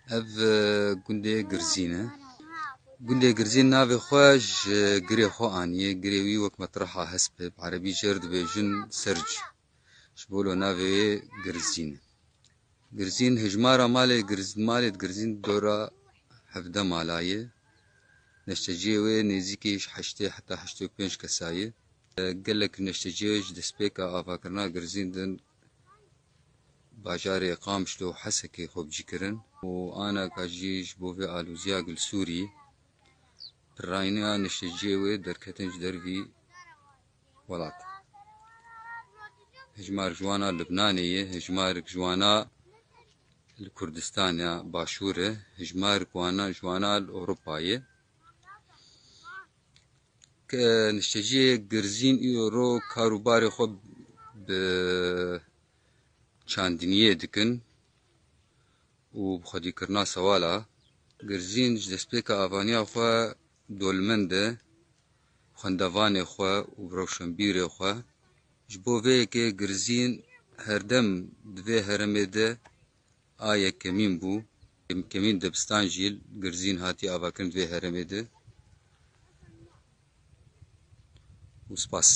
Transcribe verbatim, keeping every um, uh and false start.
Ev e, gundê Girzîn e. Gundê Girzîn navê xwe ji girê xwe aniye. Girê wî wek metreha hespê, bi erebî jê re dibêjin serc. Ji bo lo navê wê Girzîn e. Girzîn hejmara malê Girz-, malê di Girzîn dora hevdeh mala ye. Neşteciyê wê nêzîkî ji heştê heta heştê û pênc kesa ye. Gelek neşteciyê ji destpêka avakirina Girzîn din bajarê Qamişlo û Hesekê xwe bi cî kirin û anaka jî ji bo vê alûziya Gilsûrî pirrayîna neşteciyê wê derketin ji dervî welat. Hejmar ji wana Libnanê ye, hejmarek ji wana li Kurdistana Başûr e, hejmarek wana ji wana li Ewropa ye. Ke nişteciyê Girzîn îro kar û barê xwe bi çandiniyê dikin û bi xwedîkirina sewala. Girzîn ji destpêka avaniya xwe dolmend e, xwendevanê xwe û bi rewşenbîrê xwe. Ji bo vê yekê Girzîn herdem di vê heremê de a yekemîn bû. Yekemîn dibistan jî Girzîn hatiye avakirin di vê heremê de. Û spas.